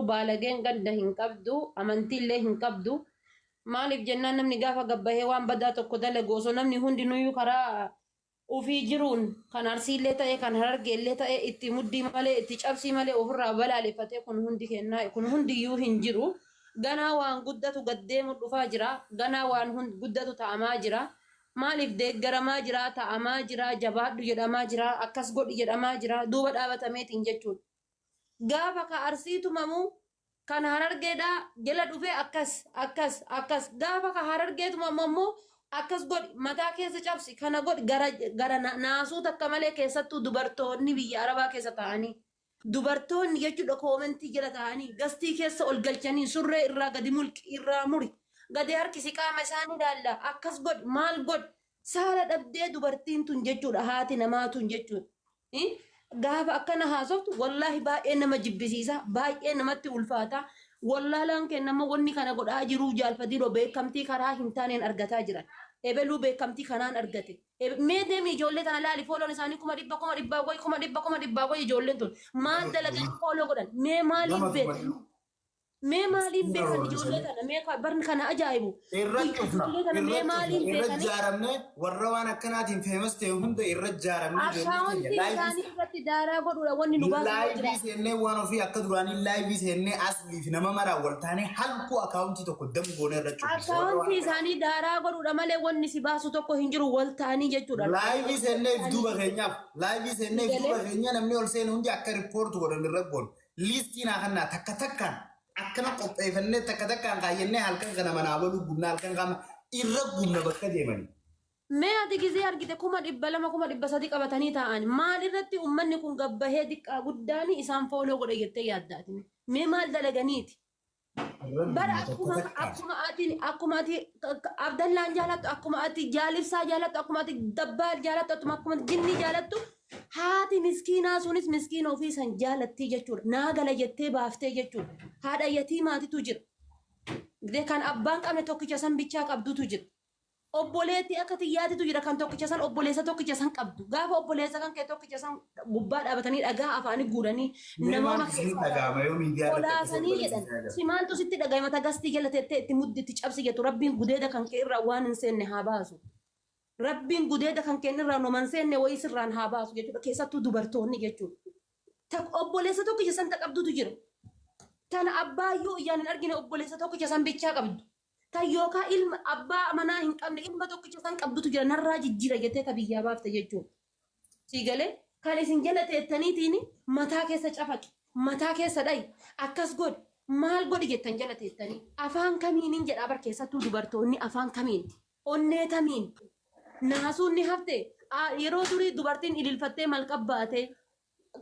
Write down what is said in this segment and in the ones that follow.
Baalageen ganda hin qabdu, amantiillee hin qabdu. Maaliif jennaan namni gaafa gabbahee waan badaa tokko dalagu osoo namni hundinuyyuu karaa ufii jiruun kan Arsiillee ta'e kan Harargeellee ta'e itti muddii malee itti cabsii malee ofirraa balaaleffatee kun hundi kennaa kun hundiyyuu hin jiru. Ganaa waan guddatu gad deemu dhufaa jira. Ganaa waan guddatu ta'amaa jira. Maaliif deeggaramaa jira, ta'amaa jira, jabaadhu jedhamaa jira, akkas godhi jedhamaa jira, duuba dhaabatameetiin jechuudha. Gaafa ka Arsii tumamu kan Harargeedhaa jala dhufee akkas, akkas, akkas. Gaafa ka Harargee tumamu ammoo akkas godhi, mataa keessa cabsi, kana godhi, gara, gara naasuu takka malee keessattuu dubartoonni biyya Arabaa keessa taa'anii. Dubartoonni jechuudha koomentii jala taa'anii gastii keessa ol galchanii surree irraa gadi mulqi irraa muri gadi harkisi qaama isaanii ilaalla akkas godhi maal godhi saala dhabdee dubartiin tun jechuudha haati namaa tun jechuudha. Gaafa akkana haasoftu wallaahi baay'ee nama jibbisiisa baay'ee namatti ulfaata wallaalaan kennama wanni kana godhaa jiruu jaalfadiiroo beekamtii karaa hin taaneen argataa jiran ebeluu beekamtii kanaan argate. Mee deemi ijoollee tana laali fooloon isaanii 100,000 100,000 wayi 100,000 100,000 wayi ijoolleen tun maal dalaganii follow godhan mee maaliif Nama beekan tuman. mee maaliif Miskiina beekan ijoollee roorrisanii. tana mee barni kana ajaa'ibu Irra cufna. ijoollee tana Irra mee cufna. maaliif Irra beekanii jaaramne warra waan akkanaatiin famous ta'e hunda irra jaaramne ijoollee keenya akkaawuntii live isaanii irratti daaraa godhuudha wanni nu baasu yoo live jiraate. seennee waan ofii akka duraanii live seennee asliif nama maraan wal taanee halkuu akkaawuntii tokko dam goonee irra cufna. Warra waan Akkaawuntii akkanaa. isaanii daaraa godhuudha malee wanni si baasu tokko hin jiru wal ta'anii jechuudha. Live seennee if duuba keenyaaf live seennee if duuba Galee keenya namni ol seenu hundi akka report godhan irra goonu. Liistii naa kannaa takka takkaan akkana qopheeffannee takka takkaan kaayyannee halkan kana manaa baluu gubna halkan kana irra gubna bakka deemanii. Mee ati gizee argite 200,000 300,000 qabatanii taa'an maal irratti uummanni kun gabbahee diqqaa guddaan isaan follow godhe jettee yaadda ati mee? Mee maal dalaganiiti? Irra Bara gubna takka akkuma takkaan. akkuma ati akkuma ati Abdallaan jaalattu akkuma ati Jaalibsaa jaalattu akkuma ati Dabbaal jaalattu akkuma akkuma jinnii jaalattu haati miskiinaa sunis miskiina ofii san jaalattii jechuudha. Naa gala jettee baaftee jechuudha. Haadha yatiimaatitu jira. Kan abbaan qabne tokkicha san bichaa qabdutu jira. Obboleettii akka tiyyaatitu jira kan tokkicha san obboleessa tokkicha san qabdu. Gaafa obboleessa kan kee tokkicha san gubbaa dhaabatanii dhagaa afaanii guuranii Mee namooma maaltu isinitti keessaa dhaga'ama yoo miidiyaa irratti akkasii kolaasanii obboleessa jedhan. isin agarre? Si maaltu sitti dhaga'ama ta gastii jala teettee itti muddi itti cabsi jettu Rabbiin gudeeda kan kee irraa waan hin seenne haa baasu. Rabbiin gudeeda kan kee irraa noman seenne wayii sirraan haa baasu jechuudha. Keessattuu dubartoonni jechuudha. Ta obboleessa tokkicha san ta qabdutu jira. Tana abbaayyuu iyyaan hin argine obboleessa tokkicha san bichaa qabdu. Tan yookaa ilma abbaa manaa hin qabne ilma tokkicha san qabdutu jira narraa jijjiira jettee ta biyyaa baafte jechuudha. Sii galee kan isin jala teettaniitiin mataa keessa cafaqi mataa keessa dhayi akkas godhi maal godhi jettan jala teettanii afaan kamiinin jedhaa bar keessattuu dubartoonni afaan kamiin onnee tamiin naasuun ni hafte yeroo durii dubartiin ililfattee malqabbaatee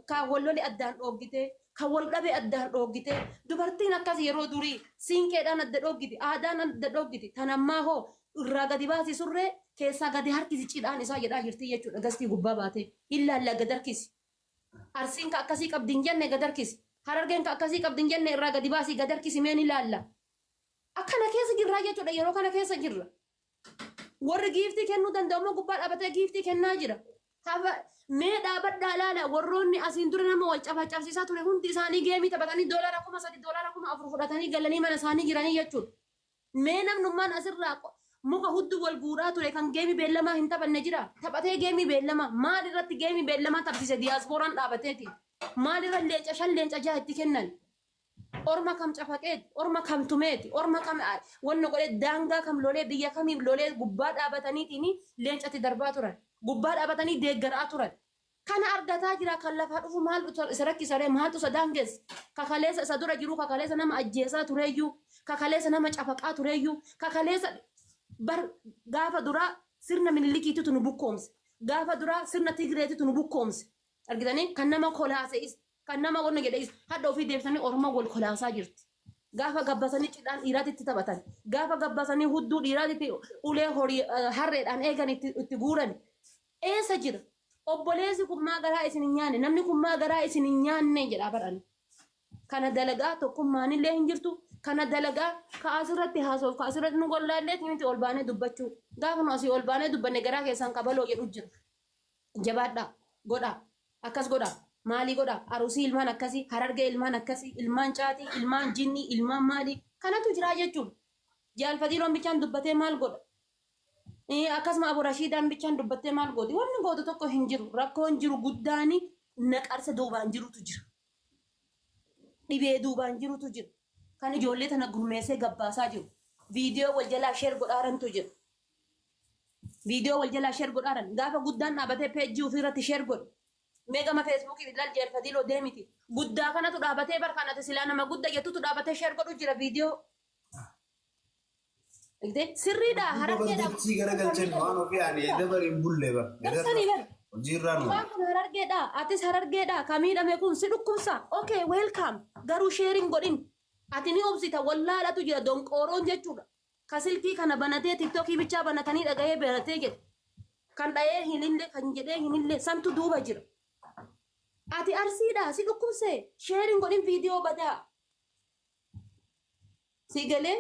kan wal lole addaan dhooggitee, kan wal dhabe addaan dhooggitee, dubartiin akkas yeroo durii siinqeedhaan adda dhooggiti, aadaan adda dhooggiti, tan ammaa hoo irraa gadi baasi surree keessaa gadi harkisi cidhaan isaa jedhaa jirti jechuudha gastii gubbaa baatee. Illaallaa gad harkisi. Arsiin ka akkasii qabdi hin jenne gad harkisi. Harargeen ka akkasii qabdi hin jenne irraa gadi baasi gad harkisi mee ni laalla. Akkana keessa jirraa jechuudha yeroo kana keessa jirra. Warri giiftii kennuu danda'u immoo gubbaa dhaabatee giiftii kennaa jira. Hafa mee dhaabadhaa ilaala warroonni asiin dura nama wal cafaacafsiisaa ture hundi isaanii geemii taphatanii doolaara 3,000 doolaara 4,000 fudhatanii galanii mana isaanii jiranii jechuudha. Mee namnummaan asirraa muka hudduu wal guuraa ture kan geemii beellamaa hin taphanne jira. Taphatee geemii beellamaa maal irratti geemii beellamaa taphsiise diyaaspooraan dhaabateeti. Maal irra leenca shan leenca jaha itti kennan. Orma kam cafaqeeti, orma kam tumeeti, orma kam wanna godhee daangaa kam lolee biyya kamiif lolee gubbaa dhaabataniitiin leencatti darbaa turan. Gubbaa dhaabatanii deeggaraa turan. Kana argataa jira kan lafaa dhufu maaltu isa rakkisaree maaltu isa daangessa. Kakaleessa isa dura jiru kakaleessa nama ajjeesaa tureeyyuu kakaleessa nama cafaqaa tureeyyuu kakaleessa bar gaafa duraa sirna Minilikiititu nu bukkoomse. Gaafa duraa sirna Tigreetitu nu bukkoomse. Argitanii kan nama kolaase isa. Kan nama wanna jedhe isa. Hadha ofii deebisanii Oromoo wal kolaasaa jirti. Gaafa gabbasanii cidhaan dhiiraatitti taphatan. Gaafa gabbasanii hudduu dhiiraatitti ulee horii harreedhaan eegan itti guuran. Eessa jira? Obboleessi kun maa garaa isin hin nyaanne? Namni kun maa garaa isin hin nyaanne jedhaa barani. Kana dalagaa tokkummaanillee hin jirtu. Kana dalagaa ka asirratti haasoof ka asirratti nu gollaallee miti ol baanee dubbachuu. Gaafa nu asii ol baanee dubbanne garaa keessaan kabaloo jedhu jira. Jabaadhaa godhaa akkas godhaa Maalii godha? Arusii ilmaan akkasii, Harargee ilmaan akkasii, ilmaan caatii, ilmaan jinnii, ilmaan maalii kanatu jira jechuudha. Jaalfatiiloon bichaan dubbatee maal godha? Akkasuma Abu Rashiidaan bichaan dubbattee maal gooti? Wanni gootu tokko hin jiru. Rakkoon jiru guddaani naqarsa duubaan jirutu jira. Dhibee duubaan jirutu jira. Kan ijoollee tana gurmeessee gabbaasaa jiru. Viidiyoo wal jalaa share godhaarantu jira. Viidiyoo wal jalaa share godhaaran. Gaafa guddaan dhaabatee peejjii ofii irratti share godhu. Mee gama Feesbuukii ilaal jeerfatiiloo deemiti. Guddaa kanatu dhaabatee bar kan ati silaa nama gudda jettutu dhaabatee share godhu jira viidiyoo. Argitee? Sirriidha harargeedha. Dachii garagalchan waan ofii ani dabar hin bulle bar. Darsanii bar. Hojiirraa nu. Waan kun harargeedha. Atis harargeedha. Ka miidhame kun si dhukkubsa. Okay, welcome. Garuu sharing godhin. Ati ni obsita wallaalatu jira donqooroon jechuudha. Ka silkii kana banatee TikTokii bichaa banatanii dhagahee baratee jedhe. Kan dhahee hin illee kan jedhee hin illee santu duuba jira. Ati Arsiidha si dhukkubse sharing godhin viidiyoo badaa. Si galee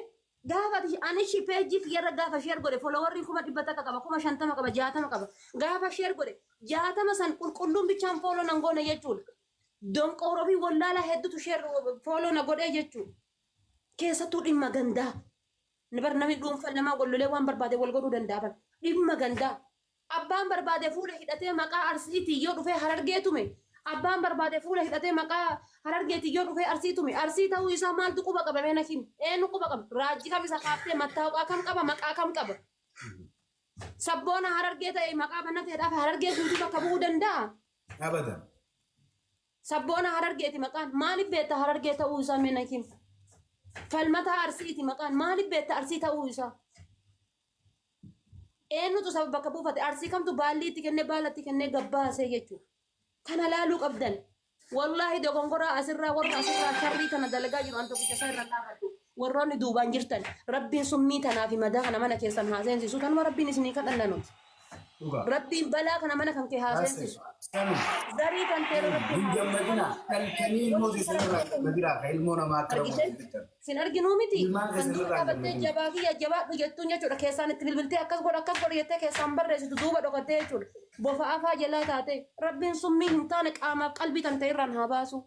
gaafa ati ani shi peejii kiyyarra gaafa share godhe followerri 100,000 qaba, 50,000 qaba, 60 qaba. Gaafa share godhe 60 san qulqulluun bichaan follow nan goone jechuudha. Donqooroo fi wallaalaa hedduutu share follow na godhee jechuudha. Keessattuu dhimma gandaa. Bar namni dhuunfaan namaa gollolee waan barbaade wal godhuu danda'a bar. Dhimma gandaa. Abbaan barbaade fuula hidhatee maqaa Arsiitii yoo dhufee Harargee tume. Abbaan barbaade fuula hidhatee maqaa Harargeetii yoo dhufee Arsii tume. Arsii ta'uu isaa maaltu quba qaba mee na himi. Eenyu quba qaba? Raajji kam isa kaaftee mattaawqaa kam qaba? Maqaa kam qaba? Sabboona Harargee ta'e maqaa banateedhaaf Harargee guutuu bakka bu'uu danda'a? Abadan. Sabboona Harargeeti maqaan maaliif beekta Harargee ta'uu isaa mee na himi. Falmataa Arsiiti maqaan maaliif beekta Arsii ta'uu isaa? Eenyutu saba bakka buufate? Arsii kamtu baallii itti kennee baala itti kennee gabbaasee jechuudha. Kana laaluu qabdan. Wallaahi dogongoraa asirraa warra asirraa sharrii kana dalagaa jiru an tokkicha isaa irra dhaabadhu. Warroonni duubaan jirtan Rabbiin summii tanaa fi madaa kana mana keessan haa seensisu. Tanuma Rabbiin isinii kadhanna nuti. Dhugaa. Rabbiin balaa kana mana kan kee haa seensisu. Sanu. Zarii kan ta'e Rabbiin Hin haa gammadina. Halkanii ilmoo keessanirraa gammadinaa ka ilmoo namaa akka Argite? rakkoo bittan. Sin arginuu miti. Ilmaan Kan keessan dura irraa dhaabattee gammadina. jabaa kiyya jabaadhu jettuun jechuudha. Keessaan itti bilbiltee akkas godha akkas godha jettee keessaan barreessitu duuba dhokattee jechuudha. Bofa afaa jalaa taate Rabbiin summii hin taane qaamaaf qalbii tan ta'e irraan haa baasu.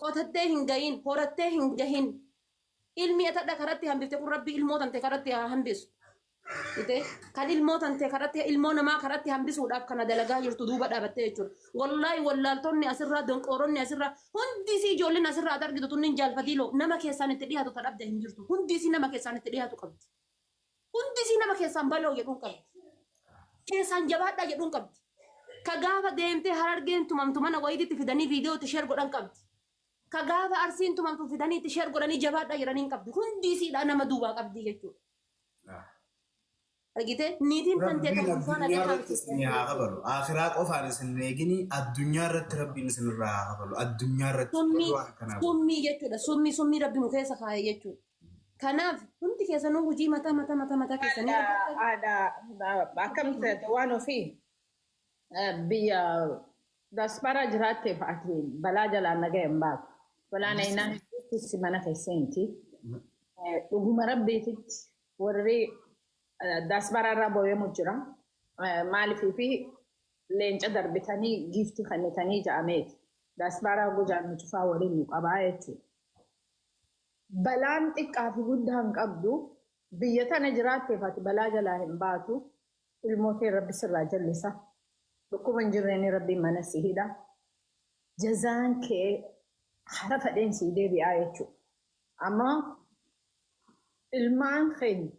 Qotattee hin gahin, horattee hin gahin. Ilmi atadha karatti hambifte kun Rabbi ilmoo tante karatti haa hambisu. Ite kan ilmoo tante karatti ilmoo namaa karatti hambisuudhaaf kana dalagaa jirtu duuba dhaabattee jechuudha. Wallaahi wallaaltonni asirraa donqooronni asirraa hundi isii ijoolleen asirraa ati argitu tunniin jaalfatiiloo nama keessaan itti dhiyaatu ta dhabde hin jirtu. Hundi isii nama keessaan itti dhiyaatu qabdi. Hundi isii nama keessaan baloo jedhuun qabdi. Keessaan jabaadhaa jedhuun qabdi. Ka gaafa deemtee Harargeen tumamtu mana wayiititti fidanii viidiyoo itti share godhan qabdi. Ka gaafa Arsiin tumamtu fidanii itti share godhanii jabaadhaa jedhaniin qabdi. Hundi isiidhaa nama duubaa qabdi jechuudha. Argitee niitiin tan ta'e Rabbiin kan faana addunyaa gahaa irratti isin haa kafalu. Akhiraa qofaan isin hin eegini addunyaa irratti Rabbiin isin irraa haa kafalu. Addunyaa irratti Summii waan akkanaa. Summii jechuudha. Summii summii Rabbi nu keessa kaa'e jechuudha. Kanaaf hundi keessanuu hojii mataa mataa mataa mataa keessanii hojjettan. Haadha akkam ta'e waan ofii biyya diaspora jiraatteef ati balaa jalaan nagaa hin baatu. Balaan aynaan si mana keesseenti. Dhuguma Rabbiititti warri diaspora irraa booyamu jira. Maaliif fi leenca darbitanii giiftii kennitanii ja'ameeti. Diaspora gujaan nu cufaa waliin nu qabaa jechuudha. Balaan xiqqaa fi guddaa hin qabdu. Biyya tana jiraatteef ati balaa jalaa hin baatu. Ilmoo tee Rabbi sirraa jallisa. Dhukkuba hin jirreen Rabbiin mana si hidha. Jazaan kee hara fadheen sii deebi'aa jechuudha. Amma ilmaan keenya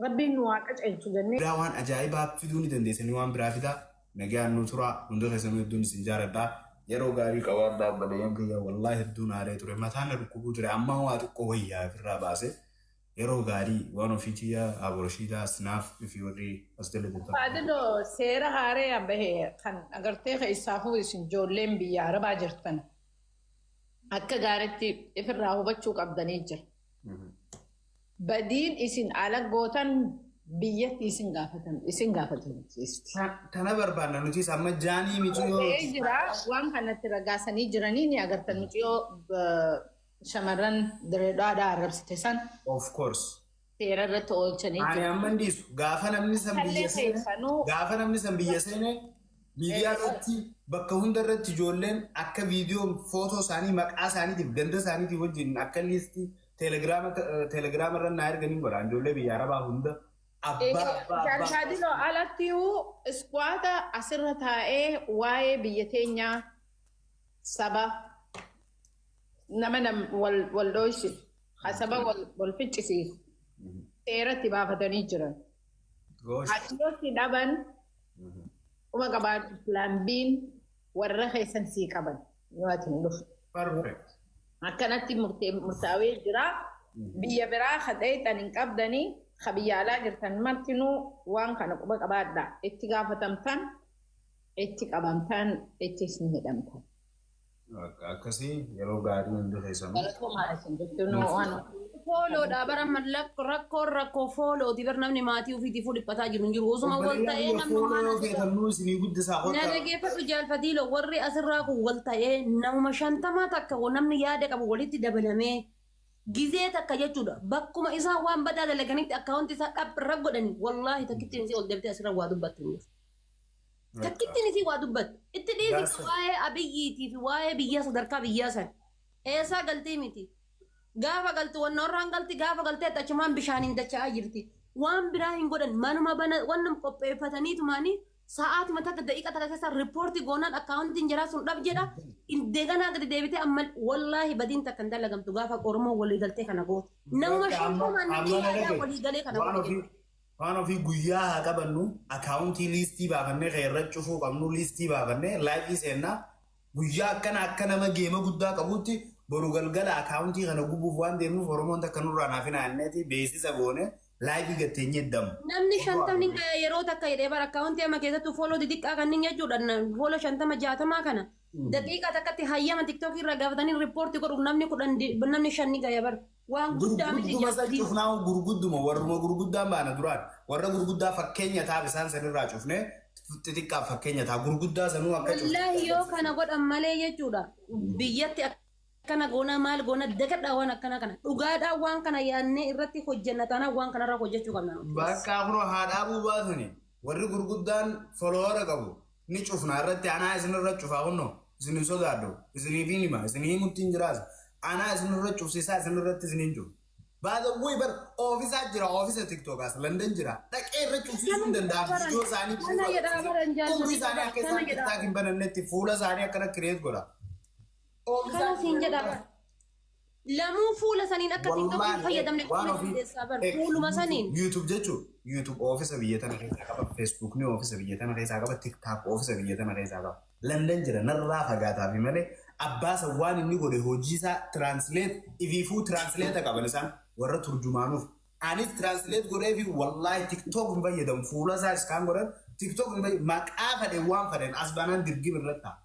Rabbiin nu haa qaceelchu jennee. Biraa waan ajaa'ibaa fiduu ni dandeessanii waan biraa fidaa. Nagaan nu turaa. Hunda keessanuu hedduun isin jaaladha. Yeroo gaarii qabaadhaa obboleeyyan kiyya. Wallaahi hedduun aaree ture. Mataan na dhukkubuu ture. Amma waa xiqqoo wayyaa ofirraa baase. Yeroo gaarii waan ofii tiyya Aboroshiidaa sinaaf fi warri as jala jirtan. Faadiloo seera haaree bahe kan agartee keessaafuu isin ijoolleen biyya Arabaa jirtan akka gaariitti ifirraa hubachuu qabdanii jira. Badiin isin ala gootan biyyatti isin gaafatan isin gaafatamsiisti. Kana barbaanna nutis amma jaanii miciyoo. Ta'ee jira waan kanatti ragaasanii jiranii ni agartan miciyoo shamarran Direedhaadhaa arrabsite san Of course. seera irratti oolchanii Ani jiru. amma hin dhiisu. Gaafa namni san Kallee biyya seene keessanuu gaafa namni san biyya seene Miidiyaa irratti bakka hunda irratti ijoolleen akka viidiyoo footoo isaanii maqaa isaaniitiif ganda isaaniitiif wajjin akka liistii Telegiraama irra naa erganiin godha ijoollee biyya arabaa hunda. Abbaa abbaa abbaa. Shaadiloo alattiyyuu iskwaata asirra taa'ee waa'ee biyya teenyaa saba nama wal dhoysisu, saba wal ficcisiisu seeratti baafatanii jiran. Goosh. Achirratti dhaban uma qabaatu plan B'n warra keessan sii qaban yoo ati hin dhufu. Perfect. Akkanatti murtaawee jira. Biyya biraa kadheexan hin qabdanii ka biyya alaa jirtan martinuu waan kana quba qabaadha. Itti gaafatamtan, itti qabamtan, itti isin hidhamtan. Akkasii yeroo gaarii hundi keessanuu. Galatoomaa isin jechuun waan Fooloodha bara rakkoon rakkoo foolooti bar namni maatii ofiitiifuu dhiphataa jiru hin jiru. Osuma wal ta'ee namni Fooloo yoo feetan nuu isinii guddisaa Na kottaa. dhageeffadhu jaalfatiilo warri asirraa kun wal ta'ee namuma 50 takka namni yaada qabu walitti dabalamee gizee takka jechuudha. Bakkuma isaan waan badaa dalaganitti akkaawunti isaa dhabra godhani wallaahi takkittiin isii ol deebitee asirra waa dubbattu hin jiru. Takkittiin isii waa dubbattu. Itti dhiisi waa'ee Abiyyiitii fi waa'ee biyyaa sadarkaa biyyaa sana. Eessaa galtii miti. Gaafa galtu wanna warraan galti gaafa galtee achumaan bishaaniin dacha'aa jirti. Waan biraa hin godhan manuma bana wanna qopheeffataniitumaanii sa'aatuma takka daqiiqa takka keessa riippoortii goonaan akkaawuntiin jaraa sun dhab jedha. Indeeganaa gadi deebitee amma wallaahi badiin takka hin dalagamtu gaafa Oromoo walii galtee kana goote. Namuma 50n namni yaadaa walii galee kana Waan goote. ofii waan ofii guyyaa haa qabannu akaawuntii liistii baafannee kan irra cufuu qabnu liistii baafannee laayivii seennaa guyyaa akkana akka nama geema guddaa qabutti boru galgala akaawuntii kana gubuuf waan deemnuuf Oromoon takka nurraa naaf hin aanneeti beeksisa goone laayivii gatteenyee damu. Namni 50ni yeroo takka jedhee bara akkaawuntii amma keessattuu fooloo xixiqqaa kanneen jechuudha. Fooloo 50 60 kana. Daqiiqaa takkatti hayyama TikTokii irraa gaafatanii riippoortii godhuuf namni 10 namni 5 ni gaya bara. Waan guddaa miti Gurgudduma san jaalfatii. cufnaa gurgudduma warruma gurguddaan baana duraan warra gurguddaa fakkeenya taaf isaan sanirraa cufne xixiqqaaf fakkeenya taa gurguddaa sanuu akka cufne. Wallaahi yoo kana godhan malee jechuudha. Biyyatti akkana goona maal goona dagadhaa waan akkana kana. Dhugaadhaan waan kana yaadnee irratti hojjenna taanaan waan kanarra hojjechuu qabna. Bakka kunoo haa dhaabuu baatuni warri gurguddaan folowara qabu ni cufna irratti anaa isinirra cufaa kunoo isin hin sodaadhu isiniif hin hima isinii himutti hin jiraas anaa isinirra cufsiisaa isinirratti isiniin cufu. Baadawwii bar oofisaa jira oofisa TikTokaas London jira dhaqee irra cufsiisuu hin danda'amu viidiyoo isaanii Kana jedhaa baran umrii isaanii akka kana isaan jedhaa. TikTok hin banannetti fuula isaanii akkana create godha. Kana siin jedhaa. Lamuu fuula saniin akka TikTok hin fayyadamne waan qofa ofii dandeessaa bar fuuluma saniin. YouTube jechuun YouTube oofisa biyya tana keessaa qaba, Facebook ni oofisa biyya tana keessaa qaba, TikTok oofisa biyya tana keessaa qaba. London jira narraa fagaataa fi malee abbaasa waan inni godhe hojii isaa translate ifiifuu translate qaban isaan warra turjumaanuuf. Anis translate godhee fi wallaahi TikTok hin fayyadamu fuula isaa iskaan godhan TikTok hin fayyadamu maqaa fedhe waan fedhen as baanaan dirgim irratti ta'a.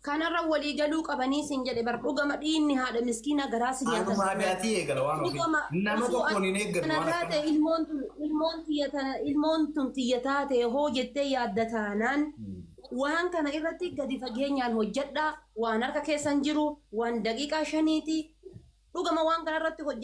Kanarra walii galuu qabanii siin jedhe bar dhugama dhiinni haadha miskiinaa garaa si nyaata. Anumaa fi ati eegala waan ofii. Dhugama Nama tokkoon hin eeggannu waan kanarraa akkana. ta'e ilmoon tun tiyya taate hoo jettee yaadda taanaan waan kana irratti gadi fageenyaan hojjedhaa waan harka keessan jiru waan daqiiqaa 5ti dhugama waan kana irratti hojjedhaa.